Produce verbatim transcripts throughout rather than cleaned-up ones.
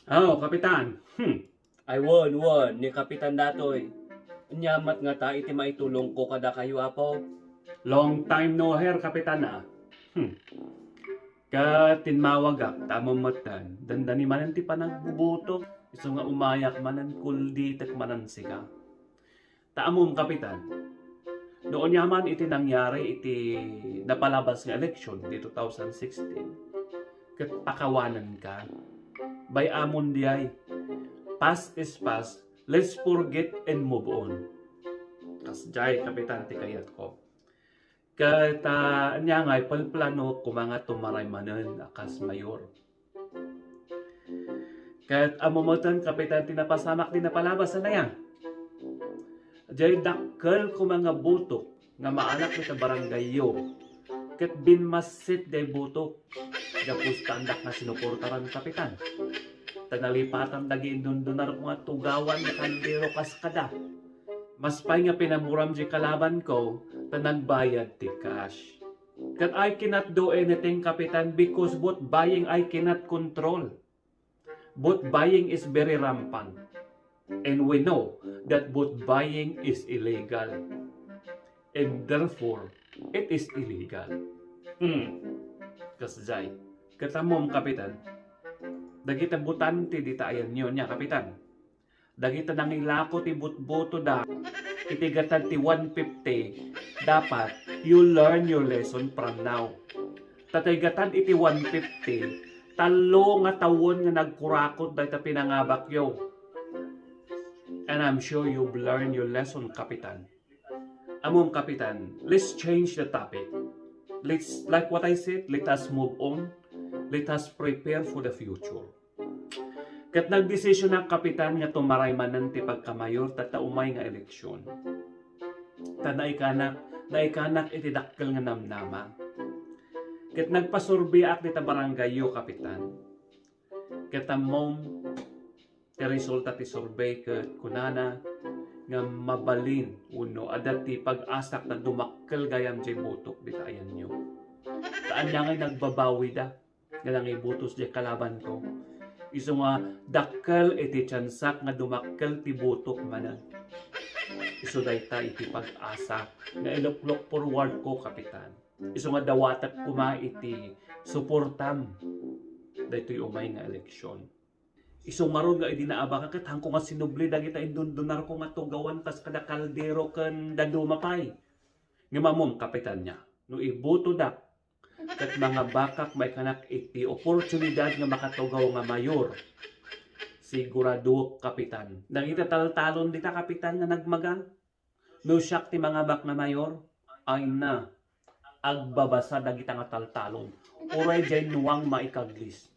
Oh, Kapitan. Hmm. Ay, wen, wen, ni Kapitan datoy. Ania met ngata iti maitulongko kadakayo, Apo? Long time no hear, Kapitan, ah. Hmm. Ket timmawagak, ta ammom metten, dandani manen ti panagbubutok, isu nga umayak manen, kulditek manen sika. Ta ammom, Kapitan, no aniaman iti nangyari iti napalabas nga election di two thousand sixteen, ket pakawanenka. Bay-amon diay, past is past, let's forget and move on. Kasdiay, Kapitan, ti kayatko. Ket, ah, ania ngay, palplano koma nga tumaray manen a kas mayor. Ket ammom metten, Kapitan, ti napasamak di napalabas a naya. Diay dakkel koma nga butok nga maanak ita barangayyo. Ket binmassit diay butok. Gapu ta andak nga sinuportaran, Kapitan. Ta nalipatan dagiti indundunarko nga tugawan nga kaldero kas kada. Mas pay nga pinamuram di kalabanko, ta nagbayad ti cash. Ket I cannot do anything, Kapitan, because vote buying I cannot control. Vote buying is very rampant. And we know that vote buying is illegal. And therefore, it is illegal. Hmm. Kasdiay. Ket ammom, Kapitan, dagiti botante dita ayanyo nia, Kapitan. Dagiti nangilako ti butbutoda iti gatad ti one fifty, dapat you learn your lesson from now. Ta ti gatad iti one fifty, tallo nga tawen nga nagkurakot dayta pinangabakyo. And I'm sure you've learned your lesson, Kapitan. Ammom, Kapitan, let's change the topic. Let's, like what I said, let us move on. Let us prepare for the future. Ket nagdesisionak, Kapitan, nga tumaray manen ti pagkamayor tatta umay nga eleksyon. Ta naikanak, naikanak iti dakkel nga namnama. Ket nagpasurveyak dita barangayyo, Kapitan. Ket ammom, ti resulta ti survey ket kunana nga mabalin wenno adda ti pag-asak ta dumakkel gayam diay butok dita ayanyo. Ta ania ngay nagbabawida nga nangibutos diay kalabanko? Isu nga dakkel iti tiansak nga dumakkel ti butok manen. Isu dayta iti pag-asa nga iluklok forward ko, Kapitan. Isu nga dawatek koma iti suportam daytoy umay nga eleksyon. Isu ngarud nga idi naabaka ket hanko nga sinubli dagita indundunarko nga tugawan kas kada kaldero ken daduma pay. Ngem ammom, Kapitan, nia, no ibutodak ket mangabakak maikanak iti oportunidad nga makatugaw nga mayor, siguraduek, Kapitan, dagita taltalon dita, Kapitan, nga nagmagang. No siak ti mangabak nga mayor, ay na, agbabasa dagita nga taltalon. Uray diay nuang maikaglis.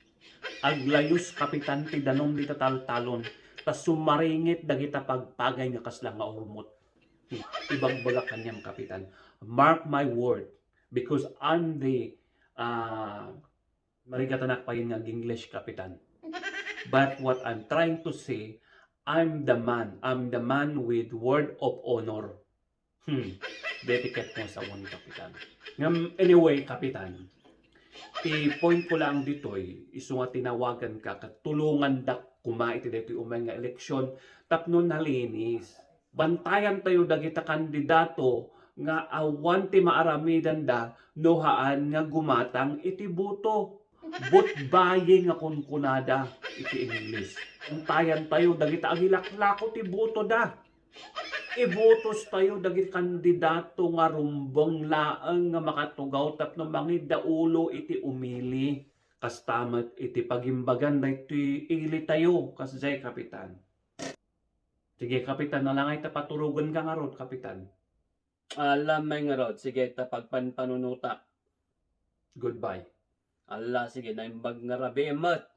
Aglayus, Kapitan, ti danum dita taltalon, ta sumaringit dagita pagpagay nga kasla nga urmot. Ibagbagak kaniam, Kapitan. Mark my word, because I'm the, ah, marigatanak payen nga ag-English, Kapitan. But what I'm trying to say, I'm the man. I'm the man with word of honor. Hmm. Deti ket mo sa one, Kapitan. Ngem, anyway, Kapitan, ti point ko lang ditoy, isu nga tinawagan ka, ket tulongandak koma iti daytoy umay nga eleksyon tapno nalinis. Bantayan tayo dagita kandidato nga awan ti maaramidanda no haan nga gumatang iti buto. Vote buying nga kunkunada iti English. Bantayan tayo dagita agilaklako ti butoda. Ibutos tayo dagiti kandidato nga rumbeng laeng nga makatugaw tapno mangidaulo iti umili. Kasta met iti pagimbagan daytoy ili tayo, kasdiay, Kapitan. Sige, Kapitan, ala ngay ta paturogen ka ngarud, Kapitan. Ala, may ngarud. Sige, ta pagpanpanunutak. Goodbye. Ala, sige, naimbag nga rabii met.